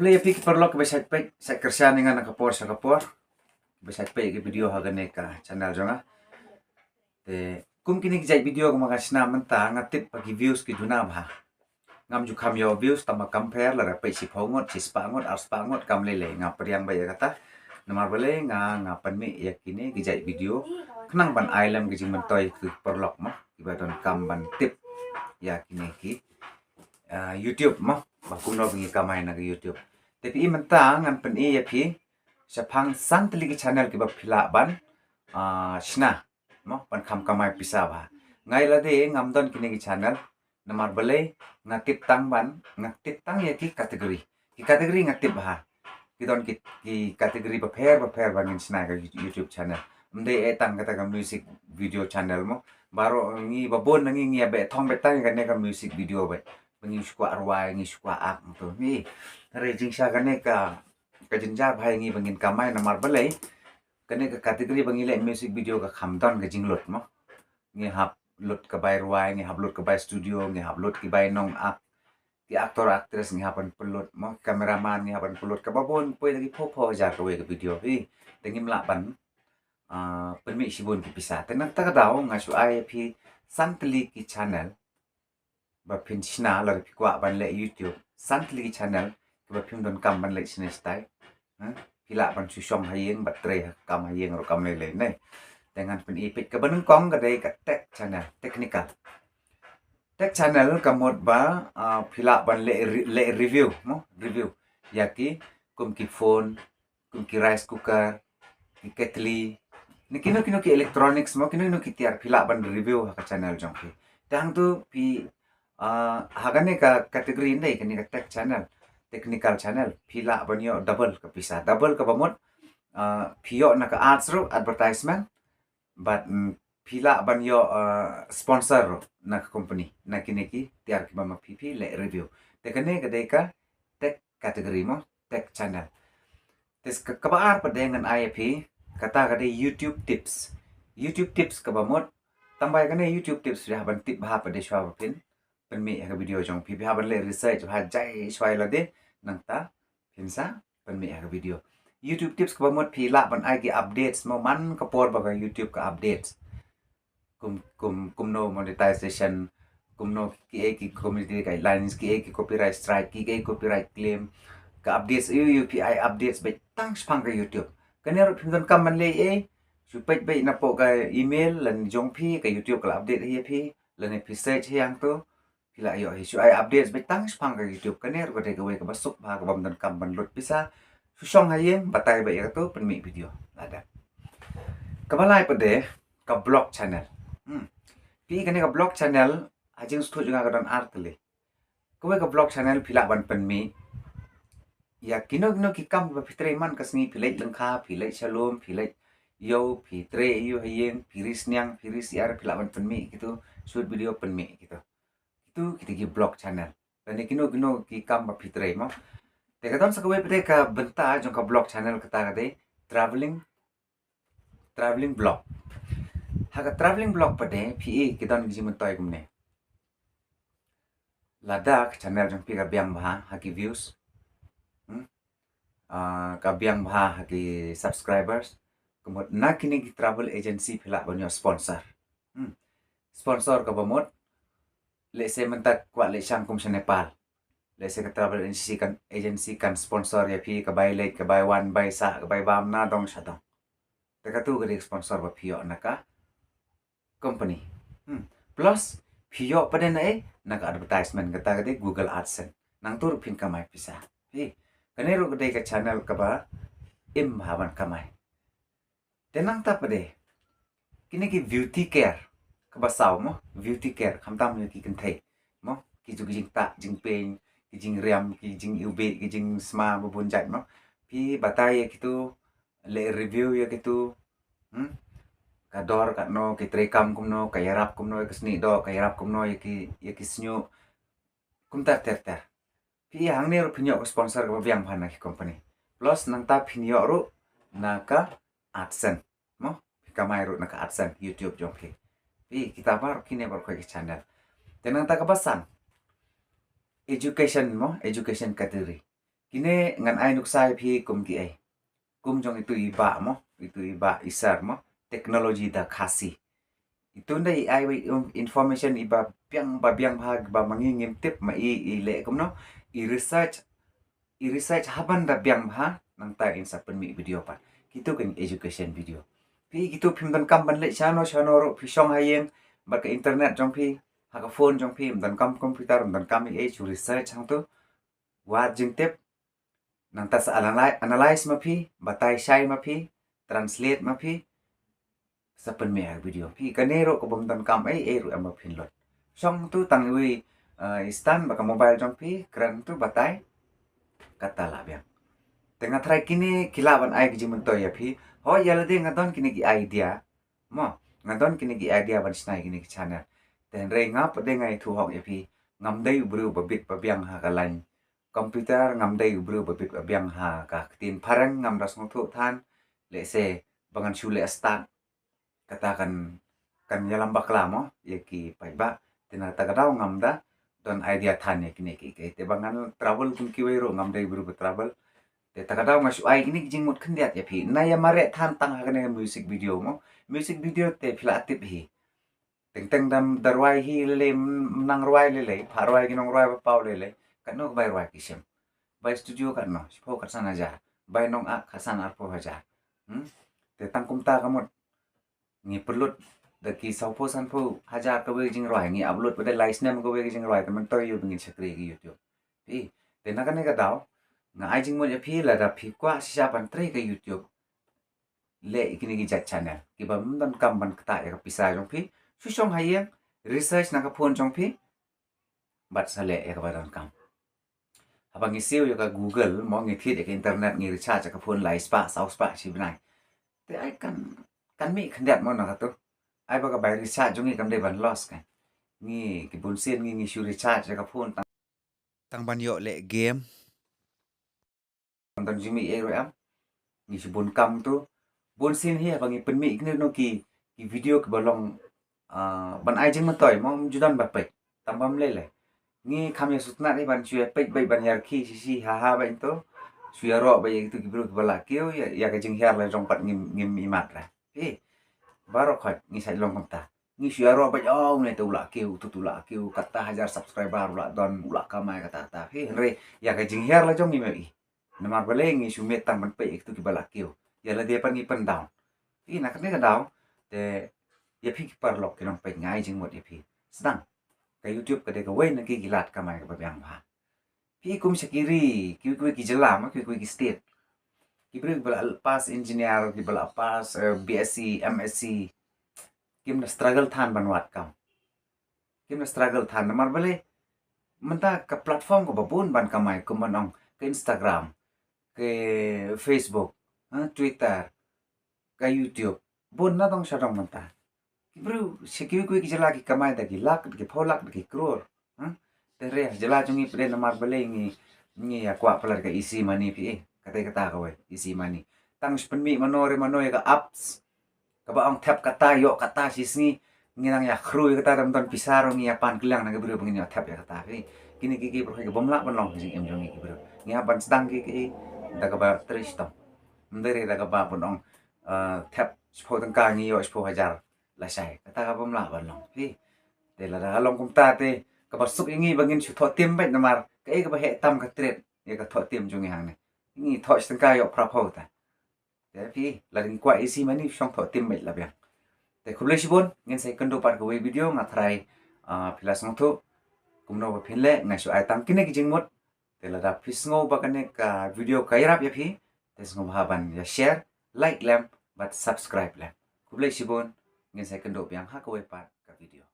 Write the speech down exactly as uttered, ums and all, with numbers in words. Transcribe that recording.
Khublei ïa phi ki paralok kiba shait peit, shait kyrshan ïa nga na ka por sha ka por, kiba shait peit ïa ki video ha kane ka channel jong nga. Te kum kine ki jait video kumba nga shna mynta, nga tip ba ki views ki duna bha. Ngam ju kham ïoh views tang ba compare lada peit shiphew ngut, shispah ngut, arspah ngut, kam lei lei, nga pdiang beit ïa kata. Namar balei? Nga, nga pynmih ïa kine ki jait video khnang ban ai lem ka jingmyntoi ïa ki paralok mo, kiba donkam ban tip ïa kine ki, ah, YouTube mo, ba kumno ba ngi kamai na ka YouTube. Te phi i mynta ngan pyni ïa phi shaphang san tylli ki channel kiba phi lah ban, ah, shna mo, ban kham kamai pisa bha. Nga ïa lade ngam don kine ki channel, namar balei? Nga tip tang ban, nga tip tang ïa ki category. Ki category nga tip bha. Ki don ki, ki category bapher bapher ba ngin shna ka YouTube channel. Ym dei eh tang kata ka music video channel mo. Baroh ngi, babun na ngi, ngi ïa beh thong beh tang ïa kane ka music video beh. Ba ngi shu kwah rwai, ngi shu kwah act mo to. Ngi, hynrei jingshisha kane ka, ka jynjar bha ïa ngi ba ngin kamai, namar balei? Kane ka category ba ngi leh music video ka kham don ka jinglut mo. Ngi hap lut ka bai rwai, ngi hap lut ka bai studio, ngi hap lut ki bai nong act, ki actor actress ngi hap ban pynlut mo, ki cameraman ngi hap ban pynlut, kaba bun poi da ki phew phew hajar kawei ka video. Hi, te ngim lah ban, ah, pynmih shibun ki pisa. Te nangta ka daw nga shu ai ïa phi san tylli ki channel ba phin shna lada phi kwah ban leh YouTube. San tylli ki channel kiba phim donkam ban leh shna shatai. Ha? Phi lah ban shu shong ha ïing bad trei ha kam ha ïing ruh kam lei lei ne. Te ngan pyni, peit kaba nyngkong ka dei ka tech channel, technical. Tech channel ka mut ba, ah, phi lah ban leh re-, leh review mo, review ïa ki, kum ki phone, kum ki rice cooker, ki kettle, ne kino kino ki electronics mo, kino kino ki tiar phi lah ban review ha ka channel jong phi. Te hangtu phi, ah, ha kane ka category ndei, kane ka tech channel, technical channel, phi lah ban ïoh double ka pisa. Double kaba mut, ah, phi ïoh na ka ads ruh, advertisement, bad, mm, phi lah ban ïoh, ah, sponsor ruh na ka company, na kine ki tiar kiba ma phi phi leh review. Te kane ka dei ka tech category mo, tech channel. Te ka, kaba ar pat de ngan ai ïa phi, kata ka dei YouTube tips. YouTube tips kaba mut, tang ba ïa kane YouTube tips phi hap ban tip bha pat de shuwa ba phin pynmih ïa ka video jong phi, phi hap ban leh research bha jai shuwa ïa lade, nangta phin sa pynmih ïa ka video. YouTube tips kaba mut phi lah ban ai ki updates mo, man ka por ba ka YouTube ka updates. Kum, kum, kumno monetization, kumno kiei ki community guidelines, kiei ki copyright strike, kiei copyright claim. Ka updates, ïoh, ïoh phi ai updates beit tang shaphang ka YouTube. Kane ruh phim donkam ban leh ei, shu peit beit napoh ka email lane jong phi, ka YouTube ka la update hi ïa phi, lane phi search hi hangtu. Phi lah ïoh hi, shu ai updates beit tang shaphang ka YouTube. Kane ruh ka dei kawei kaba suk bha kaba ym donkam ban lut pisa. Shu shong ha ïing, batai beit ïa katu, pynmih video. Lada. Kaba lai pat de ka vlog channel. Hmm. Phi i kane ka vlog channel, ha jingsngewthuh jong nga ka don ar tylli. Kawei ka vlog channel phi lah ban pynmih ïa kino kino ki kam ba phi trei man ka sngi, phi leit lyngkha, phi leit shalom, phi leit ïew, phi trei ïew ha ïing, phi ri sniang, phi ri syiar, phi lah ban pynmih kitu, shoot video pynmih kitu. Kitu kita ki vlog channel. Lane kino kino ki kam ba phi trei mo. Te ka don sa kawei pat de ka bynta jong ka vlog channel, kata ka dei traveling, traveling vlog. Ha ka traveling vlog pat de phi i ki don ki jingmyntoi kumne. Lada ka channel jong phi ka biang bha ha ki views, hmm? Ah, ka biang bha ha ki subscribers, ka mut na kine ki travel agency phi lah ban ïoh sponsor. Hmm. Sponsor kaba mut, let's say mynta kwah leit shang kum sha Nepal. Let's say ka travel agency kan, agency kan sponsor ïa phi ka bai leit, ka bai wan, bai sah, ka bai bam na dong sha dong. Te katu ka dei ka sponsor ba phi ïoh na ka company. Hmm. Plus phi ïoh pat de na ei, na ka advertisement, kata ka dei Google AdSense. Nangtu ruh phin kamai pisa. Hi. Kane ruh ka dei ka channel kaba im bha ban kamai. Te nangta pat de kine ki beauty care, kaba saw mo, beauty care, khamtam ïa ki kynthei mo, ki ju ki jingtah jingpeiñ, ki jingriam, ki jingiwbih, ki jingsma ba bun jait mo. Phi batai ïa kitu, leh review ïa kitu. Hmm? Ka dor katno, ki treikam kumno, ka ïarap kumno ïa ka snieh doh, ka ïarap kumno ïa ki, ïa ki shñiuh. Kumta ter ter. Phi i hangne ruh phin ïoh ka sponsor kaba biang bha na ki company. Plus nangta phin ïoh ruh na ka AdSense. Mo, phi kamai ruh na ka AdSense YouTube jong phi. Phi i kita baroh kine baroh ki channel. Te nangta kaba san, education mo, education category. Kine ngan ai nuksa ïa phi kum ki ei. Kum jong itu i bah mo, itu i bah i sir mo, technology da Khasi. Itu nda i ai wei, um, information iba biang ba biang bha ba ma ngi ngim tip ma i i leh kumno, i research, i research haban da biang bha, nangta in sa pynmih video pat. Kitu kan education video. Phi kitu phim donkam ban leh shano shano ruh, phi shong ha ïing bad ka internet jong phi, ha ka phone jong phi, ym donkam computer, ym donkam i ei, shu research hangtu. Wad jingtip, nangta sa analy-, analyze ma phi, batai shai ma phi, translate ma phi, sa pynmih ha video. Phi kane ruh ka bym donkam ei ei ruh em ba phin lut. Shong tu tang iwei, eh, i stand bad ka mobile jong phi, kren tu batai, kata la biang. Te nga tharai kine ki lah ban ai ka jingmyntoi ïa phi. Hooid, ïa lade nga don kine ki idea. Mo, nga don kine ki idea ban shna ïa kine ki channel. Te hynrei nga pat de nga ïathuh hok ïa phi. Ngam dei u briew ba bit ba biang ha ka line computer, ngam dei u briew ba bit ba biang ha ka ktien phareng, ngam da sngewthuh than. Lehse ba ngan shu leh start, kata kan, kan ïalam bakla mo ïa ki paidbah. Te na kata ka daw ngam da don idea than ïa kine kiei kiei. Te ba ngan travel kum kiwei ruh, ngam dei u briew ba travel. Te kata ka daw nga shu ai kine ki jingmut khyndiat ïa phi. Nga ïa mareh than tang ha kane music video mo. Music video te phi la tip hi. Teng teng da, da rwai hi lei lei, mynta rwai lei lei, pha rwai ki nongrwai ba paw lei lei. Katno ka bai rwai ki shem. Bai studio katno, shiphew khatsan hajar. Bai nong-ak khatsan arphew hajar. Hmm? Te tang kumta ka mut ngi pynlut da ki sawphew sanphew hajar kawei ka jingrwai, ngi upload pat de lai snem kawei ka jingrwai, te mynta ïoh ba ngin shakri ka YouTube. Phi, te na kane ka daw nga ai jingmut ïa phi, lada phi kwah shisha ban trei ka YouTube, leh ïa kine ki jait channel kiba ym donkam ban ktah ïa ka pisa jong phi. Shu shong ha ïing, research na ka phone jong phi, bad sa leh ïa kaba donkam. Haba ngi siew ïa ka Google mo, ngi thied ïa ka internet, ngi recharge ïa ka phone lai spah saw spah shi bnai. Te ai kan, kan mih khyndiat mo na katu. Ai ba ka bai recharge jong ngi kam dei ban loss kan. Ngi ki bun sien ngi, ngi shu recharge ïa ka phone tang, tang ban ïoh leh game. Tang jingmih ei ruh em. Ngi shu bun kam tu. Bun sien hi haba ngi pynmih kine no ki, ki video kiba long, ah, ban ai jingmyntoi mo, ym ju don ba peit. Tang bym lei lei. Ngi kham ïa sutnat hi ban shu ïa peit beit ban ïa rkhie shi shi ha ha beit to. Shu ïaroh beit ïa kitu ki briew kiba la kiew, ïa, ïa ka jinghiar la jong pat ngim, ngim imat ra. Phi, baroh khoit ngi sa long kumta. Ngi shu ïaroh beit, oh, une te u la kiew, utu u la kiew, kata hajar subscriber u la don, u la kamai kata kata. Phi, hynrei ïa ka jinghiar la jong ngim ïohi. Namar balei? Ngi shu miet tang ban peit ïa kitu kiba la kiew. Ïa lade pat ngi pyndown. Phi, na kane ka daw te ïa phi ki paralok ki nongpeit, nga ai jingmut ïa phi. Sdang, ka YouTube ka dei kawei na ki, ki lad kamai kaba biang bha. Phi, kum sha ki ri, kiwei kiwei ki jylla mo, kiwei kiwei ki state, ki briew kiba la pass engineer, kiba la pass, eh, B S c, M S c, kim da struggle than ban wad kam. Kim da struggle than namar balei? Mynta ka platform kaba bun ban kamai, kum ban ong ka Instagram, ka Facebook, ha, Twitter, ka YouTube. Bun na dong sha dong mynta. Ki briew sha kiwei kiwei ki jylla ki kamai da ki lak, da ki phew lak, da ki crore. Hmm? Te re jylla jong ngi pat de namar balei ngi, ngi ïa kwah palat ka easy money phi, eh. Kata kata kawei, easy money. Tang shu pynmih mano re mano ïa ka apps kaba ong thep kata, ïoh kata shi sngi. Ngi nang ïa khrui kata, dang don pisa ruh ngi ïa pan kylliang na ki briew ba ngin ïoh thep ïa kata phi. Kine ki, ki briew ki bym lah ban long ka jingim jong ngi ki briew. Ngi hap ban sdang ki, ki da kaba trei shitom. Ym dei re da kaba ban ong, eh, thep shiphew tyngka ngi ïoh shiphew hajar lashai. Kata ka bym lah ban long phi. Te lada ka long kumta te kaba suk ïa ngi ba ngin shu thoh tim beit namar kaei kaba heh tam ka trade ïa ka thoh tim jong ngi hangne. Ngi thoh shi tyngka ïoh phra phew ta. Te phi, lada ngi kwah easy money shong thoh tim beit la biang. Te khublei shibun, ngin sa ïakynduh pat kawei video, nga tharai, ah, phi la sngewthuh kumno ba phin leh, nga shu ai tang kine ki jingmut. Te lada phi sngew ba kane ka video ka ïarap ïa phi, te sngewbha ban ïa share, like lem bad subscribe lem. Khublei shibun, ngin sa ïakynduh biang ha kawei pat ka video.